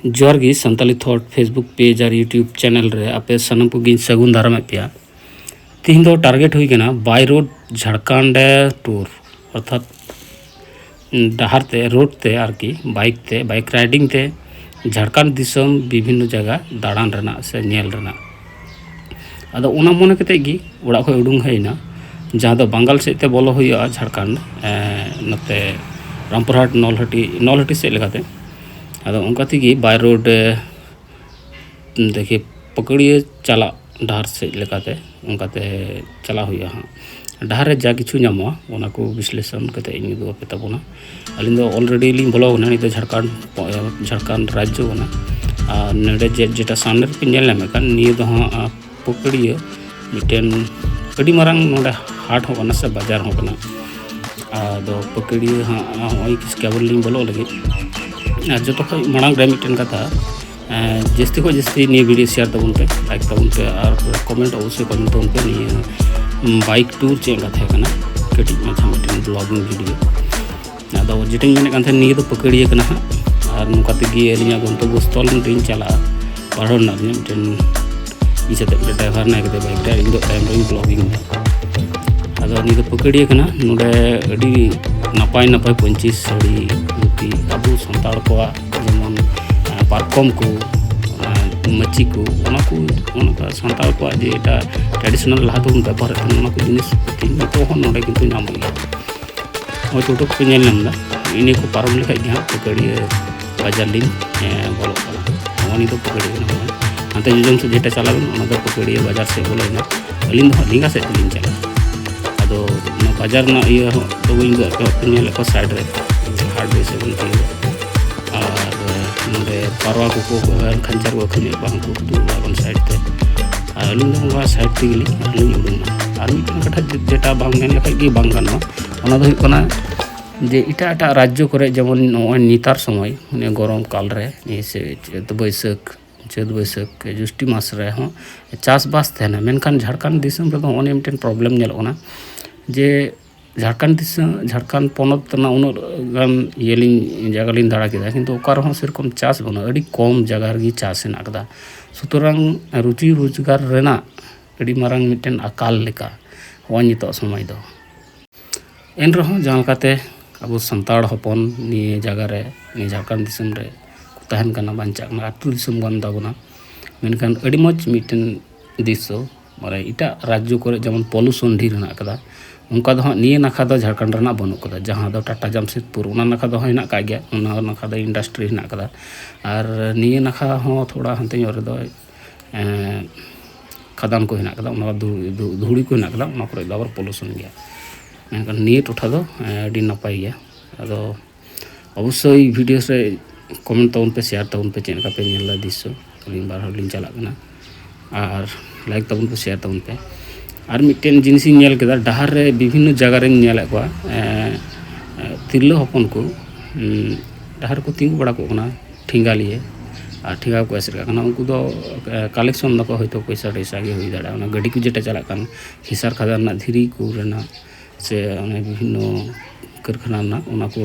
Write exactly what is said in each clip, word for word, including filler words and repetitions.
ᱡᱚᱦᱟᱨ ᱜᱮ Santali ᱛᱷᱚᱴ Facebook page ᱟᱨ YouTube channel ᱨᱮ ᱟᱯᱮ ᱥᱟᱱᱟᱢ ᱠᱚᱜᱮᱧ ᱥᱟᱹᱜᱩᱱ ᱫᱟᱨᱟᱢᱮᱫ ᱯᱮᱭᱟ᱾ ᱛᱤᱦᱤᱧ ᱫᱚ ᱴᱟᱨᱜᱮᱴ ᱦᱩᱭ ᱠᱟᱱᱟ by road ᱡᱷᱟᱲᱠᱷᱚᱸᱰ ᱴᱩᱨ, ᱚᱨᱛᱷᱟᱛ ᱰᱟᱦᱟᱨ ᱛᱮ, ᱨᱳᱰ ᱛᱮ ᱟᱨᱠᱤ, ᱵᱟᱭᱤᱠ ᱛᱮ, ᱵᱟᱭᱤᱠ ᱨᱟᱭᱰᱤᱝ ᱛᱮ ᱡᱷᱟᱲᱠᱷᱚᱸᱰ ᱫᱤᱥᱚᱢ ᱵᱤᱵᱷᱤᱱᱱᱚ ᱡᱟᱭᱜᱟ ᱫᱟᱬᱟᱱ ᱨᱮᱱᱟᱜ ᱥᱮ ᱧᱮᱞ ᱨᱮᱱᱟᱜ᱾ ᱟᱫᱚ ᱚᱱᱟ ᱢᱚᱱᱮ ᱠᱟᱛᱮᱫ ᱜᱮ ᱚᱲᱟᱜ ᱠᱷᱚᱱ ᱩᱰᱩᱝ ᱦᱩᱭ ᱮᱱᱟ, ᱡᱟᱦᱟᱸ ᱫᱚ ᱵᱟᱝᱜᱟᱞ ᱥᱮᱫ ᱛᱮ ᱵᱚᱞᱚ ᱦᱩᱭᱩᱜᱼᱟ ᱡᱷᱟᱲᱠᱷᱚᱸᱰ, ᱮᱸ, ᱱᱚᱛᱮ ᱨᱟᱢᱯᱩᱨᱦᱟᱴ, ᱱᱚᱞᱦᱟᱹᱴᱤ, ᱱᱚᱞᱦᱟᱹᱴᱤ ᱥᱮᱫ ᱞᱮᱠᱟᱛᱮ᱾ ᱟᱫᱚ ᱚᱱᱠᱟ ᱛᱮᱜᱮ by road, ᱮ, ᱫᱮᱠᱷᱤ ᱯᱟᱹᱠᱲᱤᱭᱟᱹ ᱪᱟᱞᱟᱜ ᱰᱟᱦᱟᱨ ᱥᱮᱫ ᱞᱮᱠᱟᱛᱮ ᱚᱱᱠᱟᱛᱮ ᱪᱟᱞᱟᱜ ᱦᱩᱭᱩᱜᱼᱟ ᱦᱟᱸᱜ᱾ ᱰᱟᱦᱟᱨ ᱨᱮ ᱡᱟ ᱠᱤᱪᱷᱩ ᱧᱟᱢᱚᱜᱼᱟ, ᱚᱱᱟ ᱠᱚ ᱵᱤᱥᱞᱮᱥᱚᱱ ᱠᱟᱛᱮ ᱤᱧ ᱩᱫᱩᱜ ᱟᱯᱮ ᱛᱟᱵᱚᱱᱟ᱾ ᱟᱹᱞᱤᱧ ᱫᱚ already ᱞᱤᱧ ᱵᱚᱞᱚ ᱟᱠᱟᱱᱟ, ᱱᱤᱛ ᱫᱚ ᱡᱷᱟᱲᱠᱷᱚᱸᱰ, ᱡᱷᱟᱲᱠᱷᱚᱸᱰ ᱨᱟᱡᱽᱡᱚ ᱠᱟᱱᱟ᱾ ᱟᱨ ᱱᱚᱰᱮ ᱡᱮ, ᱡᱮᱴᱟ ᱥᱟᱢᱱᱮ ᱨᱮᱯᱮ ᱧᱮᱞ ᱧᱟᱢᱮᱫ ᱠᱟᱱ, ᱱᱤᱭᱟᱹ ᱫᱚ ᱦᱟᱸᱜ, ᱟ, ᱯᱟᱹᱠᱲᱤᱭᱟᱹ ᱢᱤᱫᱴᱮᱱ ᱟᱹᱰᱤ ᱢᱟᱨᱟᱝ ᱱᱚᱰᱮ ᱦᱟᱴ ᱦᱚᱸ ᱠᱟᱱᱟ ᱥᱮ ᱵᱟᱡᱟᱨ ᱦᱚᱸ ᱠᱟᱱᱟ᱾ ᱟᱫᱚ ᱯᱟᱹᱠᱲᱤᱭᱟᱹ ᱦᱟᱸᱜ ᱱᱚᱜᱼᱚᱭ ᱠᱤᱪᱷᱩ ᱠᱮᱵᱚᱞ ᱞᱤᱧ ᱵᱚᱞᱚᱜ ᱞᱟᱹᱜᱤᱫ᱾ ᱟᱨ ᱡᱚᱛᱚ ᱠᱷᱚᱱ ᱢᱟᱲᱟᱝ ᱨᱮ ᱢᱤᱫᱴᱮᱱ ᱠᱟᱛᱷᱟ, ᱮᱸ, ᱡᱟᱹᱥᱛᱤ ᱠᱷᱚᱱ ᱡᱟᱹᱥᱛᱤ ᱱᱤᱭᱟᱹ ᱵᱷᱤᱰᱤᱭᱳ ᱥᱮᱭᱟᱨ ᱛᱟᱵᱚᱱ ᱯᱮ, ᱞᱟᱭᱤᱠ ᱛᱟᱵᱚᱱ ᱯᱮ ᱟᱨ ᱠᱚᱢᱮᱱᱴ ᱚᱵᱚᱥᱥᱳᱭ ᱠᱚᱢᱮᱱᱴ ᱛᱟᱵᱚᱱ ᱯᱮ᱾ ᱱᱤᱭᱟᱹ, ᱩᱢ, ᱵᱟᱭᱤᱠ ᱴᱩᱨ ᱪᱮᱫ ᱞᱮᱠᱟ ᱛᱟᱦᱮᱸ ᱠᱟᱱᱟ, ᱠᱟᱹᱴᱤᱡ ᱢᱟᱪᱷᱟ ᱢᱤᱫᱴᱮᱱ ᱵᱞᱚᱜᱤᱝ ᱵᱷᱤᱰᱤᱭᱳ᱾ ᱟᱫᱚ ᱡᱮᱴᱟᱧ ᱢᱮᱱᱮᱫ ᱠᱟᱱ ᱛᱟᱦᱮᱸᱫ, ᱱᱤᱭᱟᱹ ᱫᱚ ᱯᱟᱹᱠᱟᱹᱲᱤᱭᱟᱹ ᱠᱟᱱᱟ ᱦᱟᱸᱜ, ᱟᱨ ᱱᱚᱝᱠᱟ ᱛᱮᱜᱮ ᱟᱹᱞᱤᱧᱟᱜ ᱜᱚᱱᱛᱚᱵᱵᱚ ᱥᱛᱷᱚᱞ ᱨᱤᱧ ᱪᱟᱞᱟᱜᱼᱟ᱾ ᱯᱟᱨᱚᱢ ᱨᱮᱱᱟᱜ ᱢᱤᱫᱴᱮᱱ ᱤᱧ ᱥᱟᱛᱮᱜ ᱢᱤᱫᱴᱮᱱ ᱰᱨᱟᱭᱵᱷᱟᱨ ᱢᱮᱱᱟᱭ ᱠᱟᱫᱮᱭᱟ ᱵᱟᱭᱤᱠ ᱨᱮ, ᱤᱧ ᱫᱚ ᱴᱟᱭᱤᱢ ᱨᱮᱧ ᱵᱞᱚᱜᱤᱝ ᱮᱫᱟ᱾ ᱟᱫᱚ ᱱᱤᱭᱟᱹ ᱫᱚ ᱯᱟᱹᱠᱟᱹᱲᱤᱭᱟᱹ ᱠᱟᱱᱟ᱾ ᱱᱚᱰᱮ ᱟᱹᱰᱤ ᱱᱟᱯᱟᱭ ᱱᱟᱯᱟᱭ ᱯᱟᱹᱧᱪᱤ ᱥᱟᱹᱲᱤ, ᱫᱷᱩᱛᱤ, ᱟᱵᱚ ᱥᱟᱱᱛᱟᱲ ᱠᱚᱣᱟᱜ ᱡᱮᱢᱚᱱ, ᱟᱸ, ᱯᱟᱨᱠᱚᱢ ᱠᱚ, ᱟᱸ, ᱢᱟᱹᱪᱤ ᱠᱚ, ᱚᱱᱟ ᱠᱚ, ᱚᱱᱟ ᱠᱚ ᱥᱟᱱᱛᱟᱲ ᱠᱚᱣᱟᱜ ᱡᱮ ᱮᱴᱟᱜ ᱴᱨᱟᱰᱤᱥᱚᱱᱟᱞ ᱞᱟᱦᱟ ᱛᱮᱵᱚᱱ ᱵᱮᱵᱚᱦᱟᱨᱮᱫ ᱛᱟᱦᱮᱱ, ᱚᱱᱟ ᱠᱚ ᱡᱤᱱᱤᱥ ᱯᱟᱹᱛᱤ ᱱᱤᱛᱚᱜ ᱦᱚᱸ ᱱᱚᱰᱮ ᱠᱤᱱᱛᱩ ᱧᱟᱢᱚᱜ ᱜᱮᱭᱟ᱾ ᱱᱚᱜᱼᱚᱭ ᱴᱳᱴᱳ ᱠᱚᱯᱮ ᱧᱮᱞ ᱧᱟᱢ ᱮᱫᱟ, ᱤᱱᱟᱹ ᱠᱚ ᱯᱟᱨᱚᱢ ᱞᱮᱠᱷᱟᱡ ᱜᱮ ᱦᱟᱸᱜ ᱯᱟᱹᱠᱟᱹᱲᱤᱭᱟᱹ ᱵᱟᱡᱟᱨ ᱞᱤᱧ, ᱮᱸ, ᱵᱚᱞᱚᱜ ᱠᱟᱱᱟ᱾ ᱱᱚᱜᱼᱚ ᱱᱤᱭᱟᱹ ᱫᱚ ᱯᱟᱹᱠᱟᱹᱲᱤᱭᱟᱹ ᱠᱟᱱᱟ᱾ ᱦᱟᱱᱛᱮ ᱡᱚᱡᱚᱢ ᱥᱮᱫ ᱡᱮᱴᱟ ᱪᱟᱞᱟᱣ ᱮᱱ, ᱚᱱᱟ ᱫᱚ ᱯᱟᱹᱠᱟᱹᱲᱤᱭᱟᱹ ᱵᱟᱡᱟᱨ ᱥᱮᱫ ᱵᱚᱞᱚᱭᱮᱱᱟ᱾ ᱟᱹᱞᱤᱧ ᱫᱚ ᱦᱟᱸᱜ ᱞᱮᱸᱜᱟ ᱥᱮᱫ ᱛᱮᱞᱤᱧ ᱪᱟᱞᱟᱜᱼᱟ᱾ ᱟᱫᱚ ᱚᱱᱟ ᱵᱟᱡᱟᱨ ᱨᱮᱱᱟᱜ ᱤᱭᱟᱹ ᱦᱚᱸ ᱫᱚ ᱵᱟᱹᱧ ᱩᱫᱩᱜ ᱟᱯᱮ, ᱧᱮᱞᱮᱫ ᱠᱚᱣᱟ ᱥᱟᱭᱤᱰ ᱨᱮ ᱦᱟᱨᱰᱣᱮᱭᱟᱨ ᱥᱮᱫ ᱵᱚᱱ ᱛᱤᱭᱳᱜᱟ᱾ ᱟᱨ ᱱᱚᱰᱮ ᱯᱟᱨᱣᱟ ᱠᱚᱠᱚ, ᱠᱷᱟᱧᱪᱟᱨ ᱠᱚ ᱟᱹᱠᱷᱨᱤᱧᱮᱫ ᱠᱚᱣᱟ, ᱩᱱᱠᱩ ᱠᱚ ᱫᱩᱲᱩᱵ ᱵᱟᱲᱟ ᱟᱠᱟᱱ ᱥᱟᱭᱤᱰ ᱛᱮ᱾ ᱟᱨ ᱟᱹᱞᱤᱧ ᱫᱚ ᱱᱚᱣᱟ ᱥᱟᱭᱤᱰ ᱛᱮᱜᱮ ᱞᱤᱧ, ᱟᱨ ᱞᱤᱧ ᱩᱰᱩᱝ ᱮᱱᱟ᱾ ᱟᱨ ᱢᱤᱫᱴᱮᱱ ᱠᱟᱛᱷᱟ ᱡᱮ-, ᱡᱮᱴᱟ ᱵᱟᱝ ᱢᱮᱱ ᱞᱮᱠᱷᱟᱡ ᱜᱮ ᱵᱟᱝ ᱜᱟᱱᱚᱜᱼᱟ, ᱚᱱᱟ ᱫᱚ ᱦᱩᱭᱩᱜ ᱠᱟᱱᱟ ᱡᱮ ᱮᱴᱟᱜ ᱮᱴᱟᱜ ᱨᱟᱡᱽᱡᱚ ᱠᱚᱨᱮ ᱡᱮᱢᱚᱱ ᱱᱚᱜᱼᱚᱭ ᱱᱮᱛᱟᱨ ᱥᱚᱢᱚᱭ, ᱱᱤᱭᱟᱹ ᱜᱚᱨᱚᱢ ᱠᱟᱞ ᱨᱮ, ᱱᱤᱭᱟᱹ ᱥᱮ ᱪᱟᱹᱛ ᱵᱟᱹᱭᱥᱟᱹᱠᱷ, ᱪᱟᱹᱛ ᱵᱟᱹᱭᱥᱟᱹᱠᱷ ᱡᱩᱥᱴᱤ ᱢᱟᱥ ᱨᱮᱦᱚᱸ ᱪᱟᱥᱵᱟᱥ ᱛᱟᱦᱮᱱᱟ, ᱢᱮᱱᱠᱷᱟᱱ ᱡᱷᱟᱲᱠᱷᱚᱸᱰ ᱫᱤᱥᱚᱢ ᱨᱮᱫᱚ ᱱᱚᱜᱼᱚ ᱱᱤᱭᱟᱹ ᱢᱤᱫᱴᱮᱱ ᱯᱨᱚᱵᱞᱮᱢ ᱧᱮᱞᱚᱜ ᱠᱟᱱᱟ ᱡᱮ ᱡᱷᱟᱲᱠᱷᱚᱸᱰ ᱫᱤᱥᱚᱢ, ᱡᱷᱟᱲᱠᱷᱚᱸᱰ ᱯᱚᱱᱚᱛ ᱨᱮᱱᱟᱜ ᱩᱱᱟᱹᱜ ᱜᱟᱱ ᱤᱭᱟᱹ ᱞᱤᱧ, ᱡᱟᱭᱜᱟ ᱞᱤᱧ ᱫᱟᱬᱟ ᱠᱮᱫᱟ, ᱠᱤᱱᱛᱩ ᱚᱠᱟ ᱨᱮᱦᱚᱸ ᱥᱮᱨᱚᱠᱚᱢ ᱪᱟᱥ ᱵᱟᱹᱱᱩᱜᱼᱟ, ᱟᱹᱰᱤ ᱠᱚᱢ ᱡᱟᱭᱜᱟ ᱨᱮᱜᱮ ᱪᱟᱥ ᱦᱮᱱᱟᱜ ᱟᱠᱟᱫᱟ᱾ ᱥᱩᱛᱚᱨᱟᱝ ᱨᱩᱡᱤ ᱨᱳᱡᱽᱜᱟᱨ ᱨᱮᱱᱟᱜ ᱟᱹᱰᱤ ᱢᱟᱨᱟᱝ ᱢᱤᱫᱴᱮᱱ ᱟᱠᱟᱞ ᱞᱮᱠᱟ ᱱᱚᱜᱼᱚᱭ ᱱᱤᱛᱚᱜ ᱥᱚᱢᱚᱭ ᱫᱚ᱾ ᱮᱱ ᱨᱮᱦᱚᱸ ᱡᱟᱦᱟᱸ ᱞᱮᱠᱟᱛᱮ ᱟᱵᱚ ᱥᱟᱱᱛᱟᱲ ᱦᱚᱯᱚᱱ ᱱᱤᱭᱟᱹ ᱡᱟᱭᱜᱟ ᱨᱮ, ᱱᱤᱭᱟᱹ ᱡᱷᱟᱲᱠᱷᱚᱸᱰ ᱫᱤᱥᱚᱢ ᱨᱮ ᱠᱚ ᱛᱟᱦᱮᱱ ᱠᱟᱱᱟ, ᱵᱟᱧᱪᱟᱜ ᱠᱟᱱᱟ, ᱟᱹᱛᱩ ᱫᱤᱥᱚᱢ ᱠᱟᱱ ᱛᱟᱵᱚᱱᱟ᱾ ᱢᱮᱱᱠᱷᱟᱱ ᱟᱹᱰᱤ ᱢᱚᱡᱽ ᱢᱤᱫᱴᱮᱱ ᱫᱨᱤᱥᱥᱚ, ᱢᱟᱱᱮ ᱮᱴᱟᱜ ᱨᱟᱡᱽᱡᱚ ᱠᱚᱨᱮ ᱡᱮᱢᱚᱱ ᱯᱚᱞᱩᱥᱚᱱ ᱰᱷᱮᱨ ᱦᱮᱱᱟᱜ ᱟᱠᱟᱫᱟ, ᱚᱱᱠᱟ ᱫᱚ ᱦᱟᱸᱜ ᱱᱤᱭᱟᱹ ᱱᱟᱠᱷᱟ ᱫᱚ ᱡᱷᱟᱲᱠᱷᱚᱸᱰ ᱨᱮᱱᱟᱜ ᱵᱟᱹᱱᱩᱜ ᱟᱠᱟᱫᱟ᱾ ᱡᱟᱦᱟᱸ ᱫᱚ ᱴᱟᱴᱟ ᱡᱟᱢᱥᱮᱫᱽᱯᱩᱨ, ᱚᱱᱟ ᱱᱟᱠᱷᱟ ᱫᱚ ᱦᱟᱸᱜ ᱦᱮᱱᱟᱜ ᱟᱠᱟᱫ ᱜᱮᱭᱟ, ᱚᱱᱟ ᱱᱟᱠᱷᱟ ᱫᱚ ᱤᱱᱰᱟᱥᱴᱨᱤ ᱦᱮᱱᱟᱜ ᱟᱠᱟᱫᱟ᱾ ᱟᱨ ᱱᱤᱭᱟᱹ ᱱᱟᱠᱷᱟ ᱦᱚᱸ ᱛᱷᱚᱲᱟ ᱦᱟᱱᱛᱮ ᱧᱚᱜ ᱨᱮᱫᱚ, ᱮᱸ, ᱠᱷᱟᱫᱟᱱ ᱠᱚ ᱦᱮᱱᱟᱜ ᱟᱠᱟᱫᱟ, ᱚᱱᱟ ᱫᱷᱩ-, ᱫᱷᱩ-, ᱫᱷᱩᱲᱤ ᱠᱚ ᱦᱮᱱᱟᱜ ᱟᱠᱟᱫᱟ, ᱚᱱᱟ ᱠᱚᱨᱮ ᱫᱚ ᱟᱵᱟᱨ ᱯᱚᱞᱩᱥᱚᱱ ᱜᱮᱭᱟ᱾ ᱢᱮᱱᱠᱷᱟᱱ ᱱᱤᱭᱟᱹ ᱴᱚᱴᱷᱟ ᱫᱚ, ᱮᱸ, ᱟᱹᱰᱤ ᱱᱟᱯᱟᱭ ᱜᱮᱭᱟ᱾ ᱟᱫᱚ ᱚᱵᱚᱥᱥᱳᱭ ᱵᱷᱤᱰᱤᱭᱳ ᱨᱮ ᱠᱚᱢᱮᱱᱴ ᱛᱟᱵᱚᱱ ᱯᱮ, ᱥᱮᱭᱟᱨ ᱛᱟᱵᱚᱱ ᱯᱮ, ᱪᱮᱫ ᱞᱮᱠᱟ ᱯᱮ ᱧᱮᱞ ᱮᱫᱟ ᱫᱨᱤᱥᱥᱚ᱾ ᱟᱹᱞᱤᱧ ᱵᱟᱨ ᱦᱚᱲ ᱞᱤᱧ ᱪᱟᱞᱟᱜ ᱠᱟᱱᱟ, ᱟᱨ ᱞᱟᱭᱤᱠ ᱛᱟᱵᱚᱱ ᱯᱮ, ᱥᱮᱭᱟᱨ ᱛᱟᱵᱚᱱ ᱯᱮ᱾ ᱟᱨ ᱢᱤᱫᱴᱮᱱ ᱡᱤᱱᱤᱥ ᱤᱧ ᱧᱮᱞ ᱠᱮᱫᱟ, ᱰᱟᱦᱟᱨ ᱨᱮ ᱵᱤᱵᱷᱤᱱᱱᱚ ᱡᱟᱭᱜᱟ ᱨᱮᱧ ᱧᱮᱞᱮᱫ ᱠᱚᱣᱟ, ᱮᱸ, ᱛᱤᱨᱞᱟᱹ ᱦᱚᱯᱚᱱ ᱠᱚ, ᱩᱸ, ᱰᱟᱦᱟᱨ ᱨᱮᱠᱚ ᱛᱤᱸᱜᱩ ᱵᱟᱲᱟ ᱠᱚᱜ ᱠᱟᱱᱟ, ᱴᱷᱮᱸᱜᱟ ᱞᱤᱭᱮ, ᱟᱨ ᱴᱷᱮᱸᱜᱟ ᱠᱚ ᱮᱥᱮᱫ ᱠᱟᱜ ᱠᱟᱱᱟ᱾ ᱩᱱᱠᱩ ᱫᱚ, ᱮᱸ, ᱠᱟᱞᱮᱠᱥᱚᱱ ᱫᱟᱠᱚ ᱦᱚᱭᱛᱳ, ᱯᱚᱭᱥᱟ ᱴᱚᱭᱥᱟ ᱜᱮ ᱦᱩᱭ ᱫᱟᱲᱮᱭᱟᱜᱼᱟ᱾ ᱚᱱᱟ ᱜᱟᱹᱰᱤ ᱠᱚ ᱡᱮᱴᱟ ᱪᱟᱞᱟᱜ ᱠᱟᱱ, ᱦᱤᱥᱟᱨ ᱠᱷᱟᱫᱟᱱ ᱨᱮᱱᱟᱜ ᱫᱷᱤᱨᱤ ᱠᱚ ᱨᱮᱱᱟᱜ, ᱥᱮ ᱚᱱᱮ ᱵᱤᱵᱷᱤᱱᱱᱚ ᱠᱟᱹᱨᱠᱷᱟᱱᱟ ᱨᱮᱱᱟᱜ, ᱚᱱᱟ ᱠᱚ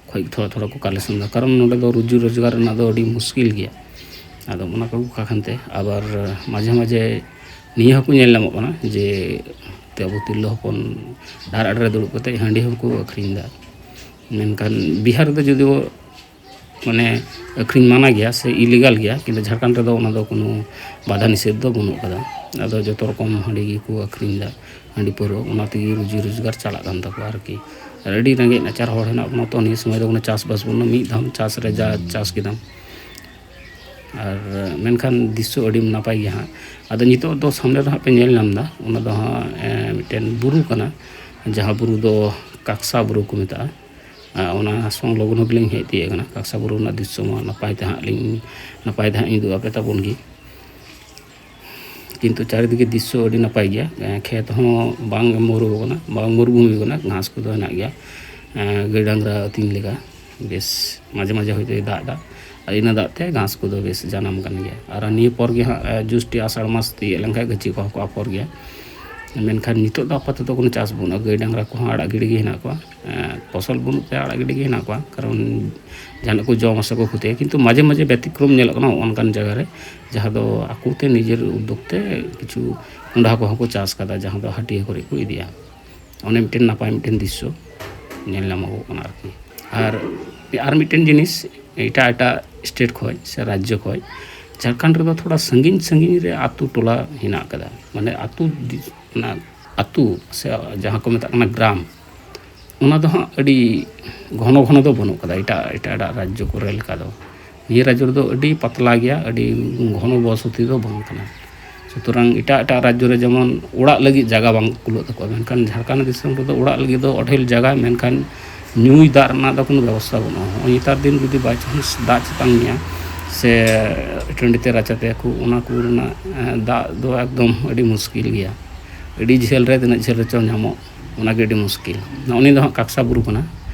ᱠᱷᱚᱡ ᱛᱷᱚᱲᱟ ᱛᱷᱚᱲᱟ ᱠᱚ ᱠᱟᱞᱮᱠᱥᱚᱱ ᱮᱫᱟ᱾ ᱠᱟᱨᱚᱱ ᱱᱚᱰᱮ ᱫᱚ ᱨᱩᱡᱤ ᱨᱳᱡᱽᱜᱟᱨ ᱨᱮᱱᱟᱜ ᱫᱚ ᱟᱹᱰᱤ ᱢᱩᱥᱠᱤᱞ ᱜᱮᱭᱟ᱾ ᱟᱫᱚ ᱚᱱᱟ ᱠᱚ ᱠᱷᱟᱱ ᱛᱮ ᱟᱵᱟᱨ ᱢᱟᱡᱷᱮ ᱢᱟᱡᱷᱮ ᱱᱤᱭᱟᱹ ᱦᱚᱸᱠᱚ ᱧᱮᱞ ᱧᱟᱢᱚᱜ ᱠᱟᱱᱟ ᱡᱮ ᱛᱮ ᱟᱵᱚ ᱛᱤᱨᱞᱟᱹ ᱦᱚᱯᱚᱱ ᱰᱟᱦᱟᱨ ᱟᱲᱮ ᱨᱮ ᱫᱩᱲᱩᱵ ᱠᱟᱛᱮ ᱦᱟᱺᱰᱤ ᱦᱚᱸᱠᱚ ᱟᱹᱠᱷᱨᱤᱧ ᱮᱫᱟ᱾ ᱢᱮᱱᱠᱷᱟᱱ ᱵᱤᱦᱟᱨ ᱨᱮᱫᱚ ᱡᱩᱫᱤ ᱵᱚ, ᱢᱟᱱᱮ, ᱟᱹᱠᱷᱨᱤᱧ ᱢᱟᱱᱟ ᱜᱮᱭᱟ ᱥᱮ ᱤᱞᱤᱜᱟᱞ ᱜᱮᱭᱟ, ᱠᱤᱱᱛᱩ ᱡᱷᱟᱲᱠᱷᱚᱸᱰ ᱨᱮᱫᱚ ᱚᱱᱟ ᱫᱚ ᱠᱳᱱᱳ ᱵᱟᱫᱷᱟ ᱱᱤᱥᱮᱫᱷ ᱫᱚ ᱵᱟᱹᱱᱩᱜ ᱟᱠᱟᱫᱟ᱾ ᱟᱫᱚ ᱡᱚᱛᱚ ᱨᱚᱠᱚᱢ ᱦᱟᱺᱰᱤ ᱜᱮᱠᱚ ᱟᱹᱠᱷᱨᱤᱧ ᱮᱫᱟ, ᱦᱟᱺᱰᱤ ᱯᱟᱹᱣᱨᱟᱹ, ᱚᱱᱟ ᱛᱮᱜᱮ ᱨᱩᱡᱤ ᱨᱳᱡᱽᱜᱟᱨ ᱪᱟᱞᱟᱜ ᱠᱟᱱ ᱛᱟᱠᱚᱣᱟ ᱟᱨᱠᱤ᱾ ᱟᱨ ᱟᱹᱰᱤ ᱨᱮᱸᱜᱮᱡ ᱱᱟᱪᱟᱨ ᱦᱚᱲ ᱦᱮᱱᱟᱜ ᱵᱚᱱᱟ ᱛᱚ, ᱱᱤᱭᱟᱹ ᱥᱚᱢᱚᱭ ᱫᱚ ᱠᱳᱱᱳ ᱪᱟᱥᱵᱟᱥ ᱵᱟᱹᱱᱩᱜᱼᱟ, ᱢᱤᱫ ᱫᱷᱟᱣ ᱪᱟᱥ ᱨᱮ ᱡᱟ ᱪᱟᱥ ᱠᱮᱫᱟᱢ᱾ ᱟᱨ ᱢᱮᱱᱠᱷᱟᱱ ᱫᱨᱤᱥᱥᱚ ᱟᱹᱰᱤ ᱱᱟᱯᱟᱭ ᱜᱮᱭᱟ ᱦᱟᱸᱜ᱾ ᱟᱫᱚ ᱱᱤᱛᱚᱜ ᱫᱚ ᱥᱟᱢᱱᱮ ᱨᱮ ᱦᱟᱸᱜ ᱯᱮ ᱧᱮᱞ ᱧᱟᱢ ᱮᱫᱟ, ᱚᱱᱟ ᱫᱚ ᱦᱟᱸᱜ, ᱮ, ᱢᱤᱫᱴᱮᱱ ᱵᱩᱨᱩ ᱠᱟᱱᱟ, ᱡᱟᱦᱟᱸ ᱵᱩᱨᱩ ᱫᱚ ᱠᱟᱠᱥᱟ ᱵᱩᱨᱩ ᱠᱚ ᱢᱮᱛᱟᱜᱼᱟ᱾ ᱟᱨ ᱚᱱᱟ ᱥᱚᱝᱞᱚᱜᱱᱚ ᱜᱮᱞᱤᱧ ᱦᱮᱡ ᱛᱤᱭᱳᱜ ᱟᱠᱟᱱᱟ᱾ ᱠᱟᱠᱥᱟ ᱵᱩᱨᱩ ᱨᱮᱱᱟᱜ ᱫᱨᱤᱥᱥᱚ ᱢᱟ ᱱᱟᱯᱟᱭ ᱛᱮ ᱦᱟᱸᱜ ᱞᱤᱧ, ᱱᱟᱯᱟᱭ ᱛᱮ ᱦᱟᱸᱜ ᱤᱧ ᱩᱫᱩᱜ ᱟᱯᱮ ᱛᱟᱵᱚᱱ ᱜᱮ᱾ ᱠᱤᱱᱛᱩ ᱪᱟᱨᱤᱫᱤᱠᱮ ᱫᱨᱤᱥᱥᱚ ᱟᱹᱰᱤ ᱱᱟᱯᱟᱭ ᱜᱮᱭᱟ᱾ ᱮᱸ, ᱠᱷᱮᱛ ᱦᱚᱸ ᱵᱟᱝ ᱢᱩᱨᱩ ᱟᱠᱟᱱᱟ, ᱵᱟᱝ ᱢᱩᱨᱩᱵᱷᱩᱢᱤ ᱟᱠᱟᱱᱟ, ᱜᱷᱟᱥ ᱠᱚᱫᱚ ᱦᱮᱱᱟᱜ ᱜᱮᱭᱟ᱾ ᱮᱸ, ᱜᱟᱹᱭ ᱰᱟᱝᱨᱟ ᱟᱹᱛᱤᱧ ᱞᱮᱠᱟ ᱵᱮᱥ ᱢᱟᱡᱷᱮ ᱢᱟᱡᱷᱮ ᱦᱚᱭᱛᱳᱭ ᱫᱟᱜ ᱮᱫᱟ, ᱟᱨ ᱤᱱᱟᱹ ᱫᱟᱜ ᱛᱮ ᱜᱷᱟᱥ ᱠᱚᱫᱚ ᱵᱮᱥ ᱡᱟᱱᱟᱢ ᱠᱟᱱ ᱜᱮᱭᱟ᱾ ᱟᱨ ᱱᱤᱭᱟᱹ ᱯᱚᱨ ᱜᱮ ᱦᱟᱸᱜ, ᱮᱸ, ᱡᱩᱥᱴᱤ ᱟᱥᱟᱲ ᱢᱟᱥ ᱛᱤᱭᱳᱜ ᱞᱮᱱᱠᱷᱟᱱ ᱜᱟᱹᱪᱷᱤ ᱠᱚᱦᱚᱸ ᱠᱚ ᱟᱯᱷᱚᱨ ᱜᱮᱭᱟ᱾ ᱢᱮᱱᱠᱷᱟᱱ ᱱᱤᱛᱚᱜ ᱫᱚ ᱟᱯᱟᱛᱚᱛᱚ ᱠᱳᱱᱳ ᱪᱟᱥ ᱵᱟᱹᱱᱩᱜᱼᱟ᱾ ᱜᱟᱹᱭ ᱰᱟᱝᱨᱟ ᱠᱚᱦᱚᱸ ᱟᱲᱟᱜ ᱜᱤᱰᱤ ᱜᱮ ᱦᱮᱱᱟᱜ ᱠᱚᱣᱟ᱾ ᱮᱸ, ᱯᱷᱚᱥᱚᱞ ᱵᱟᱹᱱᱩᱜ ᱛᱮ ᱟᱲᱟᱜ ᱜᱤᱰᱤ ᱜᱮ ᱦᱮᱱᱟᱜ ᱠᱚᱣᱟ, ᱠᱟᱨᱚᱱ ᱡᱟᱦᱟᱱᱟᱜ ᱠᱚ ᱡᱚᱢᱟ ᱥᱮ ᱠᱚ ᱠᱷᱚᱛᱤᱭᱟ᱾ ᱠᱤᱱᱛᱩ ᱢᱟᱡᱷᱮ ᱢᱟᱡᱷᱮ ᱵᱮᱛᱤᱠᱨᱚᱢ ᱧᱮᱞᱚᱜ ᱠᱟᱱᱟ ᱚᱱᱠᱟᱱ ᱡᱟᱭᱜᱟ ᱨᱮ, ᱡᱟᱦᱟᱸ ᱫᱚ ᱟᱠᱚ ᱛᱮ ᱱᱤᱡᱮᱨ ᱩᱫᱽᱫᱳᱜᱽ ᱛᱮ ᱠᱤᱪᱷᱩ ᱠᱚᱸᱰᱷᱟ ᱠᱚᱦᱚᱸ ᱠᱚ ᱪᱟᱥ ᱠᱟᱫᱟ, ᱡᱟᱦᱟᱸ ᱫᱚ ᱦᱟᱹᱴᱤᱭᱟᱹ ᱠᱚᱨᱮ ᱠᱚ ᱤᱫᱤᱭᱟ᱾ ᱚᱱᱮ ᱢᱤᱫᱴᱮᱱ ᱱᱟᱯᱟᱭ ᱢᱤᱫᱴᱮᱱ ᱫᱨᱤᱥᱥᱚ ᱧᱮᱞ ᱧᱟᱢᱚᱜᱚᱜ ᱠᱟᱱᱟ ᱟᱨᱠᱤ᱾ ᱟᱨ, ᱟᱨ ᱢᱤᱫᱴᱮᱱ ᱡᱤᱱᱤᱥ, ᱮᱴᱟᱜ ᱮᱴᱟᱜ ᱥᱴᱮᱴ ᱠᱷᱚᱱ ᱥᱮ ᱨᱟᱡᱽᱡᱚ ᱠᱷᱚᱱ ᱡᱷᱟᱲᱠᱷᱚᱸᱰ ᱨᱮᱫᱚ ᱛᱷᱚᱲᱟ ᱥᱟᱺᱜᱤᱧ ᱥᱟᱺᱜᱤᱧ ᱨᱮ ᱟᱹᱛᱩ ᱴᱚᱞᱟ ᱦᱮᱱᱟᱜ ᱟᱠᱟᱫᱟ, ᱢᱟᱱᱮ ᱟᱹᱛᱩ ᱫᱤ-, ᱚᱱᱟ ᱟᱹᱛᱩ ᱥᱮ ᱡᱟᱦᱟᱸ ᱠᱚ ᱢᱮᱛᱟᱜ ᱠᱟᱱᱟ ᱜᱨᱟᱢ, ᱚᱱᱟ ᱫᱚ ᱦᱟᱸᱜ ᱟᱹᱰᱤ ᱜᱷᱚᱱᱚ ᱜᱷᱚᱱᱚ ᱫᱚ ᱵᱟᱹᱱᱩᱜ ᱟᱠᱟᱫᱟ ᱮᱴᱟᱜ ᱮᱴᱟᱜ ᱮᱴᱟᱜ ᱨᱟᱡᱽᱡᱚ ᱠᱚᱨᱮ ᱞᱮᱠᱟ ᱫᱚ᱾ ᱱᱤᱭᱟᱹ ᱨᱟᱡᱽᱡᱚ ᱨᱮᱫᱚ ᱟᱹᱰᱤ ᱯᱟᱛᱞᱟ ᱜᱮᱭᱟ, ᱟᱹᱰᱤ ᱜᱷᱚᱱᱚ ᱵᱚᱥᱚᱛᱤ ᱫᱚ ᱵᱟᱝ ᱠᱟᱱᱟ᱾ ᱥᱩᱛᱚᱨᱟᱝ ᱮᱴᱟᱜ ᱮᱴᱟᱜ ᱨᱟᱡᱽᱡᱚ ᱨᱮ ᱡᱮᱢᱚᱱ ᱚᱲᱟᱜ ᱞᱟᱹᱜᱤᱫ ᱡᱟᱭᱜᱟ ᱵᱟᱝ ᱠᱩᱞᱟᱹᱜ ᱛᱟᱠᱚᱣᱟ, ᱢᱮᱱᱠᱷᱟᱱ ᱡᱷᱟᱲᱠᱷᱚᱸᱰ ᱫᱤᱥᱚᱢ ᱨᱮᱫᱚ ᱚᱲᱟᱜ ᱞᱟᱹᱜᱤᱫ ᱫᱚ ᱚᱰᱷᱮᱞ ᱡᱟᱭᱜᱟ, ᱢᱮᱱᱠᱷᱟᱱ ᱧᱩᱭ ᱫᱟᱜ ᱨᱮᱱᱟᱜ ᱫᱚ ᱠᱳᱱᱳ ᱵᱮᱵᱚᱥᱛᱷᱟ ᱵᱟᱹᱱᱩᱜᱼᱟ᱾ ᱱᱚᱜᱼᱚᱭ ᱱᱮᱛᱟᱨ ᱫᱤᱱ ᱡᱩᱫᱤ by chance ᱫᱟᱜ ᱪᱮᱛᱟᱱ ᱜᱮᱭᱟ ᱥᱮ ᱴᱟᱺᱰᱤ ᱛᱮ ᱨᱟᱪᱟ ᱛᱮ ᱠᱚ, ᱚᱱᱟ ᱠᱚ ᱨᱮᱱᱟᱜ, ᱮᱸ, ᱫᱟᱜ ᱫᱚ ᱮᱠᱫᱚᱢ ᱟᱹᱰᱤ ᱢᱩᱥᱠᱤᱞ ᱜᱮᱭᱟ, ᱟᱹᱰᱤ ᱡᱷᱟᱹᱞ ᱨᱮ, ᱛᱤᱱᱟᱹᱜ ᱡᱷᱟᱹᱞ ᱨᱮᱪᱚ ᱧᱟᱢᱚᱜ, ᱚᱱᱟᱜᱮ ᱟᱹᱰᱤ ᱢᱩᱥᱠᱤᱞ᱾ ᱱᱚᱜᱼᱚ ᱱᱤᱭᱟᱹ ᱫᱚ ᱦᱟᱸᱜ ᱠᱟᱠᱥᱟ ᱵᱩᱨᱩ ᱠᱟᱱᱟ᱾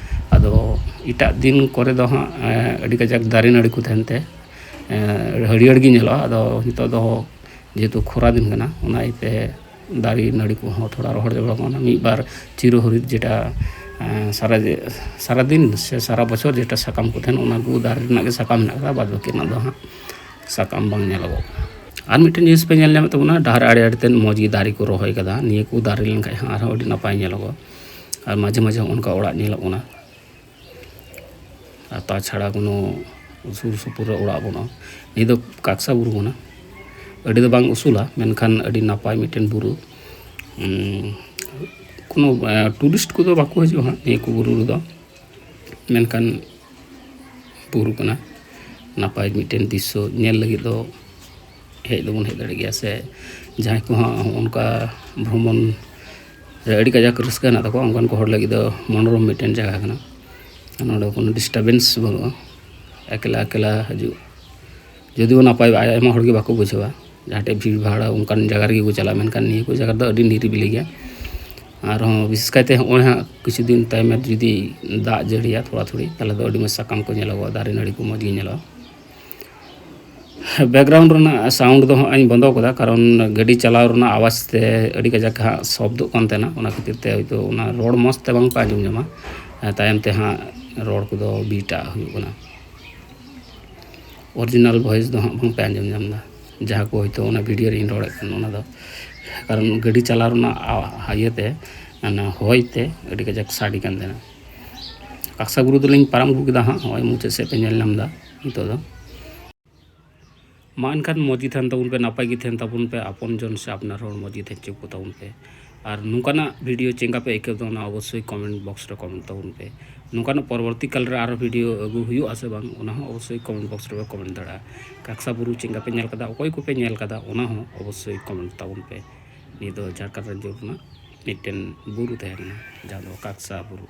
ᱟᱫᱚ ᱮᱴᱟᱜ ᱫᱤᱱ ᱠᱚᱨᱮ ᱫᱚ ᱦᱟᱸᱜ, ᱮᱸ, ᱟᱹᱰᱤ ᱠᱟᱡᱟᱠ ᱫᱟᱨᱮ ᱱᱟᱹᱲᱤ ᱠᱚ ᱛᱟᱦᱮᱱ ᱛᱮ, ᱮᱸ, ᱦᱟᱹᱨᱭᱟᱹᱲ ᱜᱮ ᱧᱮᱞᱚᱜᱼᱟ᱾ ᱟᱫᱚ ᱱᱤᱛᱚᱜ ᱫᱚ ᱡᱮᱦᱮᱛᱩ ᱠᱷᱚᱨᱟ ᱫᱤᱱ ᱠᱟᱱᱟ, ᱚᱱᱟ ᱤᱭᱟᱹᱛᱮ ᱫᱟᱨᱮ ᱱᱟᱹᱲᱤ ᱠᱚᱦᱚᱸ ᱛᱷᱚᱲᱟ ᱨᱚᱦᱚᱲ ᱪᱟᱵᱟ ᱠᱟᱱᱟ᱾ ᱢᱤᱫ ᱵᱟᱨ ᱪᱤᱨᱚ ᱦᱚᱨᱤᱛ ᱡᱮᱴᱟ, ᱮᱸ, ᱥᱟᱨᱟ ᱡᱮ-, ᱥᱟᱨᱟ ᱫᱤᱱ ᱥᱮ ᱥᱟᱨᱟ ᱵᱚᱪᱷᱚᱨ ᱡᱮᱴᱟ ᱥᱟᱠᱟᱢ ᱠᱚ ᱛᱟᱦᱮᱱ, ᱚᱱᱟ ᱠᱚ ᱫᱟᱨᱮ ᱨᱮᱱᱟᱜ ᱜᱮ ᱥᱟᱠᱟᱢ ᱢᱮᱱᱟᱜ ᱟᱠᱟᱫᱟ, ᱵᱟᱫ ᱵᱟᱹᱠᱤ ᱨᱮᱱᱟᱜ ᱫᱚ ᱦᱟᱸᱜ ᱥᱟᱠᱟᱢ ᱵᱟᱝ ᱧᱮᱞᱚᱜᱚᱜ ᱠᱟᱱᱟ᱾ ᱟᱨ ᱢᱤᱫᱴᱮᱱ ᱡᱤᱱᱤᱥ ᱯᱮ ᱧᱮᱞ ᱧᱟᱢᱮᱫ ᱛᱟᱵᱚᱱᱟ, ᱰᱟᱦᱟᱨ ᱟᱲᱮ ᱟᱲᱮ ᱛᱮ ᱢᱚᱡᱽ ᱜᱮ ᱫᱟᱨᱮ ᱠᱚ ᱨᱚᱦᱚᱭ ᱠᱟᱫᱟ᱾ ᱱᱤᱭᱟᱹ ᱠᱚ ᱫᱟᱨᱮ ᱞᱮᱱᱠᱷᱟᱱ ᱦᱟᱸᱜ ᱟᱨᱦᱚᱸ ᱟᱹᱰᱤ ᱱᱟᱯᱟᱭ ᱧᱮᱞᱚᱜᱚᱜᱼᱟ᱾ ᱟᱨ ᱢᱟᱡᱷᱮ ᱢᱟᱡᱷᱮ ᱦᱚᱸᱜᱼᱚ ᱱᱚᱝᱠᱟ ᱚᱲᱟᱜ ᱧᱮᱞᱚᱜ ᱠᱟᱱᱟ᱾ ᱟᱨ ᱛᱟᱪᱷᱟᱲᱟ ᱠᱳᱱᱳ ᱥᱩᱨ ᱥᱩᱯᱩᱨ ᱨᱮ ᱚᱲᱟᱜ ᱵᱟᱹᱱᱩᱜᱼᱟ᱾ ᱱᱤᱭᱟᱹ ᱫᱚ ᱠᱟᱠᱥᱟ ᱵᱩᱨᱩ ᱠᱟᱱᱟ᱾ ᱟᱹᱰᱤ ᱫᱚ ᱵᱟᱝ ᱩᱥᱩᱞᱟ, ᱢᱮᱱᱠᱷᱟᱱ ᱟᱹᱰᱤ ᱱᱟᱯᱟᱭ ᱢᱤᱫᱴᱮᱱ ᱵᱩᱨᱩ᱾ ᱩᱸ, ᱠᱳᱱᱳ, ᱮᱸ, ᱴᱩᱨᱤᱥᱴ ᱠᱚᱫᱚ ᱵᱟᱠᱚ ᱦᱤᱡᱩᱜᱼᱟ ᱦᱟᱸᱜ ᱱᱤᱭᱟᱹ ᱠᱚ ᱵᱩᱨᱩ ᱨᱮᱫᱚ, ᱢᱮᱱᱠᱷᱟᱱ ᱵᱩᱨᱩ ᱠᱟᱱᱟ᱾ ᱱᱟᱯᱟᱭ ᱢᱤᱫᱴᱮᱱ ᱫᱨᱤᱥᱥᱚ ᱧᱮᱞ ᱞᱟᱹᱜᱤᱫ ᱫᱚ ᱦᱮᱡ ᱫᱚᱵᱚᱱ ᱦᱮᱡ ᱫᱟᱲᱮᱜ ᱜᱮᱭᱟ, ᱥᱮ ᱡᱟᱦᱟᱸᱭ ᱠᱚᱦᱚᱸ ᱚᱱᱠᱟ ᱵᱷᱨᱚᱢᱚᱱ ᱨᱮ ᱟᱹᱰᱤ ᱠᱟᱡᱟᱠ ᱨᱟᱹᱥᱠᱟᱹ ᱦᱮᱱᱟᱜ ᱛᱟᱠᱚᱣᱟ, ᱚᱱᱠᱟᱱ ᱠᱚ ᱦᱚᱲ ᱞᱟᱹᱜᱤᱫ ᱫᱚ ᱢᱚᱱᱳᱨᱚᱢ ᱢᱤᱫᱴᱮᱱ ᱡᱟᱭᱜᱟ ᱠᱟᱱᱟ᱾ ᱱᱚᱰᱮ ᱠᱳᱱᱳ ᱰᱤᱥᱴᱟᱨᱵᱮᱱᱥ ᱵᱟᱹᱱᱩᱜᱼᱟ, ᱮᱠᱞᱟ ᱮᱠᱞᱟ ᱦᱤᱡᱩᱜ ᱡᱩᱫᱤ ᱵᱚᱱ ᱱᱟᱯᱟᱭᱚᱜᱼᱟ, ᱟᱭᱢᱟ ᱦᱚᱲ ᱜᱮ ᱵᱟᱠᱚ ᱵᱩᱡᱷᱟᱹᱣᱟ᱾ ᱡᱟᱦᱟᱸ ᱴᱷᱮᱡ ᱵᱷᱤᱲ ᱵᱷᱟᱲ ᱚᱱᱠᱟᱱ ᱡᱟᱭᱜᱟ ᱨᱮᱜᱮ ᱠᱚ ᱪᱟᱞᱟᱜᱼᱟ, ᱢᱮᱱᱠᱷᱟᱱ ᱱᱤᱭᱟᱹ ᱠᱚ ᱡᱟᱭᱜᱟ ᱨᱮᱫᱚ ᱟᱹᱰᱤ ᱱᱤᱨᱤᱵᱤᱞᱤ ᱜᱮᱭᱟ᱾ ᱟᱨᱦᱚᱸ ᱵᱤᱥᱮᱥ ᱠᱟᱭᱛᱮ ᱦᱚᱸᱜᱼᱚᱭ ᱦᱟᱸᱜ ᱠᱤᱪᱷᱩ ᱫᱤᱱ ᱛᱟᱭᱚᱢ ᱨᱮ ᱡᱩᱫᱤ ᱫᱟᱜ ᱡᱟᱹᱲᱤᱭᱟ ᱛᱷᱚᱲᱟ ᱛᱷᱚᱲᱤ, ᱛᱟᱦᱚᱞᱮ ᱫᱚ ᱟᱹᱰᱤ ᱢᱚᱡᱽ ᱥᱟᱠᱟᱢ ᱠᱚ ᱧᱮᱞᱚᱜᱚᱜᱼᱟ, ᱫᱟᱨᱮ ᱱᱟᱹᱲᱤ ᱠᱚ ᱢᱚᱡᱽ ᱜᱮ ᱧᱮᱞᱚᱜᱼᱟ᱾ ᱵᱮᱠᱜᱨᱟᱣᱩᱱᱰ ᱨᱮᱱᱟᱜ ᱥᱟᱣᱩᱱᱰ ᱫᱚ ᱦᱟᱸᱜ ᱤᱧ ᱵᱚᱱᱫᱚ ᱠᱟᱫᱟ, ᱠᱟᱨᱚᱱ ᱜᱟᱹᱰᱤ ᱪᱟᱞᱟᱣ ᱨᱮᱱᱟᱜ ᱟᱣᱟᱡᱽ ᱛᱮ ᱟᱹᱰᱤ ᱠᱟᱡᱟᱠ ᱦᱟᱸᱜ ᱥᱚᱵᱫᱚᱜ ᱠᱟᱱ ᱛᱟᱦᱮᱱᱟ, ᱚᱱᱟ ᱠᱷᱟᱹᱛᱤᱨ ᱛᱮ ᱦᱚᱭᱛᱳ ᱚᱱᱟ ᱨᱚᱲ ᱢᱚᱡᱽ ᱛᱮ ᱵᱟᱝ ᱯᱮ ᱟᱸᱡᱚᱢ ᱧᱟᱢᱟ᱾ ᱛᱟᱭᱚᱢ ᱛᱮ ᱦᱟᱸᱜ ᱨᱚᱲ ᱠᱚᱫᱚ ᱵᱤᱴᱟᱜ ᱦᱩᱭᱩᱜ ᱠᱟᱱᱟ᱾ ᱚᱨᱤᱡᱤᱱᱟᱞ ᱵᱷᱚᱭᱮᱥ ᱫᱚ ᱦᱟᱸᱜ ᱵᱟᱝ ᱯᱮ ᱟᱸᱡᱚᱢ ᱧᱟᱢ ᱮᱫᱟ, ᱡᱟᱦᱟᱸ ᱠᱚ ᱦᱚᱭᱛᱳ ᱚᱱᱟ ᱵᱷᱤᱰᱤᱭᱳ ᱨᱮᱧ ᱨᱚᱲᱮᱫ ᱠᱟᱱ ᱚᱱᱟ ᱫᱚ, ᱠᱟᱨᱚᱱ ᱜᱟᱹᱰᱤ ᱪᱟᱞᱟᱣ ᱨᱮᱱᱟᱜ ᱟ-, ᱤᱭᱟᱹᱛᱮ, ᱚᱱᱟ ᱦᱚᱭ ᱛᱮ ᱟᱹᱰᱤ ᱠᱟᱡᱟᱠ ᱥᱟᱰᱮ ᱠᱟᱱ ᱛᱟᱦᱮᱱᱟ᱾ ᱠᱟᱠᱥᱟ ᱵᱩᱨᱩ ᱫᱚᱞᱤᱧ ᱯᱟᱨᱚᱢ ᱟᱹᱜᱩ ᱠᱮᱫᱟ ᱦᱟᱸᱜ, ᱱᱚᱜᱼᱚᱭ ᱢᱩᱪᱟᱹᱫ ᱥᱮᱫ ᱯᱮ ᱧᱮᱞ ᱧᱟᱢ ᱮᱫᱟ ᱱᱤᱛᱚᱜ ᱫᱚ᱾ ᱢᱟ ᱮᱱᱠᱷᱟᱱ ᱢᱚᱡᱽ ᱜᱮ ᱛᱟᱦᱮᱱ ᱛᱟᱵᱚᱱ ᱯᱮ, ᱱᱟᱯᱟᱭ ᱜᱮ ᱛᱟᱦᱮᱱ ᱛᱟᱵᱚᱱ ᱯᱮ, ᱟᱯᱚᱱ ᱡᱚᱱ ᱥᱮ ᱟᱯᱱᱟᱨ ᱦᱚᱲ ᱢᱚᱡᱽ ᱜᱮ ᱛᱟᱦᱮᱱ ᱦᱚᱪᱚ ᱠᱚ ᱛᱟᱵᱚᱱ ᱯᱮ᱾ ᱟᱨ ᱱᱚᱝᱠᱟᱱᱟᱜ ᱵᱷᱤᱰᱤᱭᱳ ᱪᱮᱫ ᱞᱮᱠᱟ ᱯᱮ ᱟᱹᱭᱠᱟᱹᱣ ᱫᱟ, ᱚᱱᱟ ᱚᱵᱚᱥᱥᱳᱭ ᱠᱚᱢᱮᱱᱴ ᱵᱚᱠᱥ ᱨᱮ ᱠᱚᱢᱮᱱᱴ ᱛᱟᱵᱚᱱ ᱯᱮ᱾ ᱱᱚᱝᱠᱟᱱᱟᱜ ᱯᱚᱨᱚᱵᱚᱨᱛᱤ ᱠᱟᱞ ᱨᱮ ᱟᱨᱦᱚᱸ ᱵᱷᱤᱰᱤᱭᱳ ᱟᱹᱜᱩ ᱦᱩᱭᱩᱜᱼᱟ ᱥᱮ ᱵᱟᱝ, ᱚᱱᱟ ᱦᱚᱸ ᱚᱵᱚᱥᱥᱳᱭ ᱠᱚᱢᱮᱱᱴ ᱵᱚᱠᱥ ᱨᱮᱯᱮ ᱠᱚᱢᱮᱱᱴ ᱫᱟᱲᱮᱭᱟᱜᱼᱟ᱾ ᱠᱟᱠᱥᱟ ᱵᱩᱨᱩ ᱪᱮᱫ ᱞᱮᱠᱟ ᱯᱮ ᱧᱮᱞ ᱠᱟᱫᱟ, ᱚᱠᱚᱭ ᱠᱚᱯᱮ ᱧᱮᱞ ᱠᱟᱫᱟ, ᱚᱱᱟ ᱦᱚᱸ ᱚᱵᱚᱥᱥᱳᱭ ᱠᱚᱢᱮᱱᱴ ᱛᱟᱵᱚᱱ ᱯᱮ᱾ ᱱᱤᱭᱟᱹ ᱫᱚ ᱡᱷᱟᱲᱠᱷᱚᱸᱰ ᱨᱟᱡᱽᱡᱚ ᱨᱮᱱᱟᱜ ᱢᱤᱫᱴᱮᱱ ᱵᱩᱨᱩ ᱛᱟᱦᱮᱸ ᱠᱟᱱᱟ, ᱡᱟᱦᱟᱸ ᱫᱚ ᱠᱟᱠᱥᱟ ᱵᱩᱨᱩ᱾